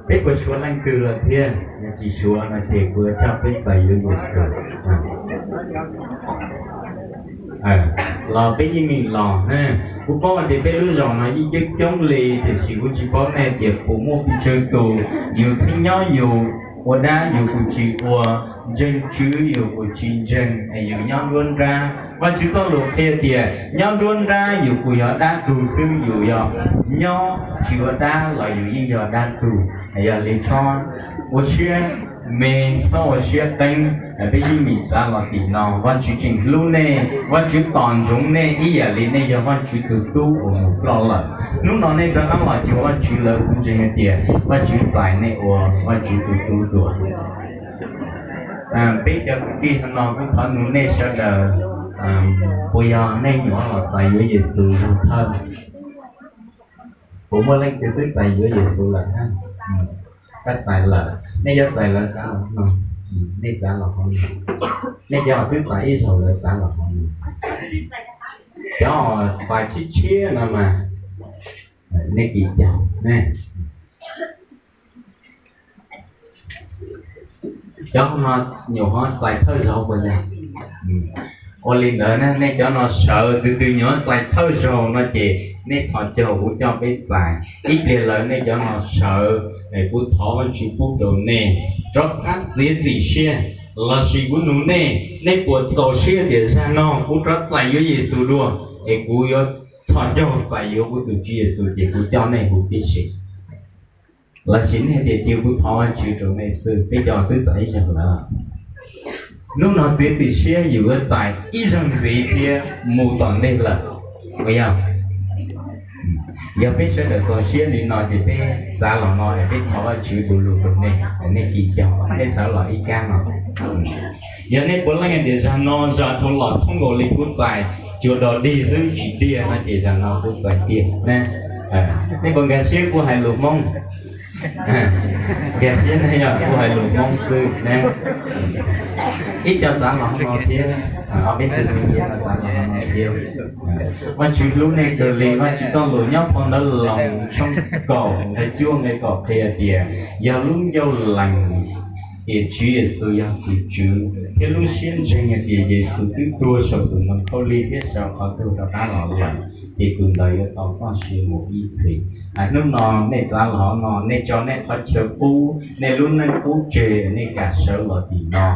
Peb puas suav leej twg lawm thiab? Yog tsis suav no ces kuv yuav coj peb txais yuav Yexus. Los peb yeej meem los na. Kuv paub hais tias peb lub zos no yeej coob coob li, tiam sis kuv tsis paub nej tias puas muaj pes tsawg tus. Yus pheej nyob yus ua dab yus kuj tsis ua, ntseeg Tswv yus kuj tsis ntseeg, es yus nyob nruab nrab. Vajtswv txoj lus qhia tias nyob nruab nrab yus kuj yog dab tug xwb, yus yog nyob tsis ua dab los yus yeej yog dab tug. Yog li xob ua siab me, xob ua siab qeeb, peb yeej meem txav los tim no. Vajtswv tseem hlub nej, Vajtswv tos ntsoov nej ib yam li nej yog Vajtswv tus tub uas mus ploj lawm. Hnub no nej rov qab los cuag Vajtswv lawm, kuv ntseeg hais tias Vajtswv txais nej ua Vajtswv tus tub dua. Peb cov kwv tij no kuv thov nug nej sawv daws, puas yog nej nyuam los txais yuav Yexus zoo thawj? Puas muaj leej twg twb txais yuav Yexus lawm? Koj txais lawm, nej yuav txais lawv txav los no, nej txav los hauv no. Nej cov twb txais ib zaug lawv txav los hauv no. Cov txais tshiab tshiab no mas nej kis caug ne. Cov no nyuam qhuav txais thawj zaug puas yog? Ua li ntawd nej cov no sawv, tus twg nyuam qhuav txais thawj zaug no ces nej txhos caug kuv coj peb txais. Ib pliag lawm nej cov no sawv, kuv thov Vajtswv pub rau nej rov qab txiav txim siab, lossis kuv nug nej, nej puas txaus siab tias zag no kuv rov txais yuav Yexus dua, es kuv yuav txhos caug txais yuav kuv tus Tswv Yexus ces kuv coj nej hu tib si. Lossis nej tias cia kuv thov Vajtswv rau nej xwb, peb cov twb txais ib zaug lawm. Hnub no txiav txim siab yus yuav txais ib zaug ntxiv thiab mus tom ntej lawm. Puas yog? Yog peb sawv daws txaus siab li no ces peb txav los no es peb thov Vajtswv tus lus rau nej, nej kis caug, nej sawv los ib kab no. Yog nej puav leej tias zag no zag dhau los thoob nkaus li kuv txais cuag dog dig xwb tsis tiag no ces zag no kuv txais tiag. Nej puas nkag siab kuv hais lus Hmoob? Nkag siab ne, yog kuv hais lus Hmoob xwb ne. Ib co txav los no thiab, ob peb tug me ntsis no txav los no thiab. Vajtswv hlub nej kawg li. Vajtswv txoj lus nyob phau ntawv Loos tshooj kaum nqe cuaj nqe kaum qhia tias yog lub ncauj lees tias Tswv Yexus yog tus Tswv thiab lub siab ntseeg hais tias Yexus twb tuag saum tus ntoo khaub lig thiab sawv qhov tuag rov qab los lawm, ces tus ntawd yuav tau txoj sia mus ib txhis. Hnub no nej txav los no, nej tso nej qhov chaw qub, nej lub neej qub tseg, nej kam sawv los tim no,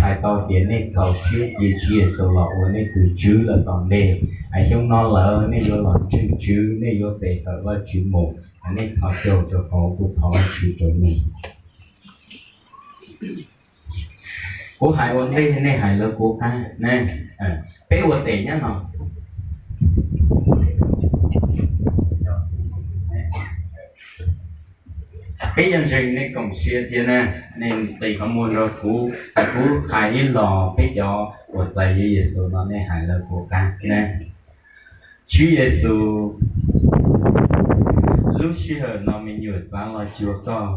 hais tau tias nej txaus siab cia Tswv Yexus los ua nej tus Tswv lawm tom ntej. Xyoo no lawm nej yuav los ntseeg Tswv, nej yuav pe hawm Vajtswv mus, nej txhos caug rau qhov kuv thov Vajtswv rau nej. Kuv hais ua ntej, nej hais lawv kuv qab ne. Peb ua tes nyob no. Peb yuav ntseeg nej koom siab thiab na. Nej nqis qhov muag nrog kuv, kuv hais ib los peb cov uas txais yuav Yexus no nej hais lawv kuv qab na. Tswv Yexus, lub sij hawm no me nyuam txav los cuag koj.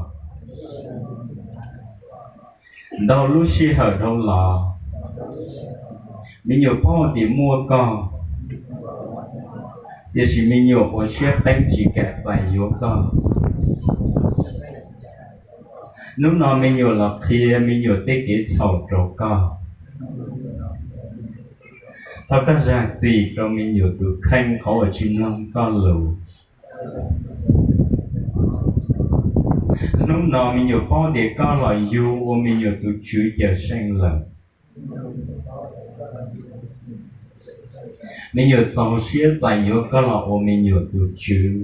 Ntau lub sij hawm dhau los, me nyuam paub tias muaj koj, tiam sis me nyuam ua siab qeeb tsis kam txais yuav koj. Hnub no me nyuam los qhia me nyuam tej kev txhaum rau koj. Thov koj zam txim rau me nyuam tus kheej qhov uas tsis mloog koj lus. Hnub no me nyuam paub tias koj los yug ua me nyuam tus Tswv Cawmseej lawm. Me nyuam txaus siab txais yuav koj los ua me nyuam tus Tswv.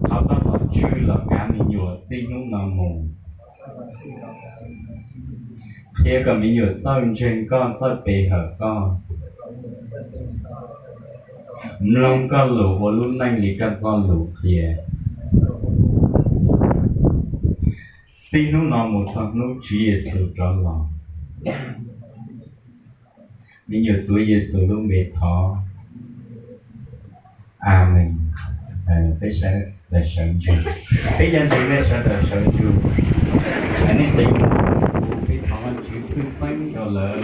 Thov koj tus Tswv los kav me nyuam txij hnub no mus. Qhia kom me nyuam txawj ntseeg koj, txawj pe hawm koj, mloog koj lus ua lub neej li koj txoj lus qhia. Txij hnub no mus txog hnub Tswv Yexus rov los, me nyuam tuav Yexus lub npe thov. Amees. Peb sawv daws sawv ntsug. Peb yuav ntseeg nej sawv daws sawv ntsug. Nej nqis, peb thov Vajtswv txhwj xeeb rau lawv.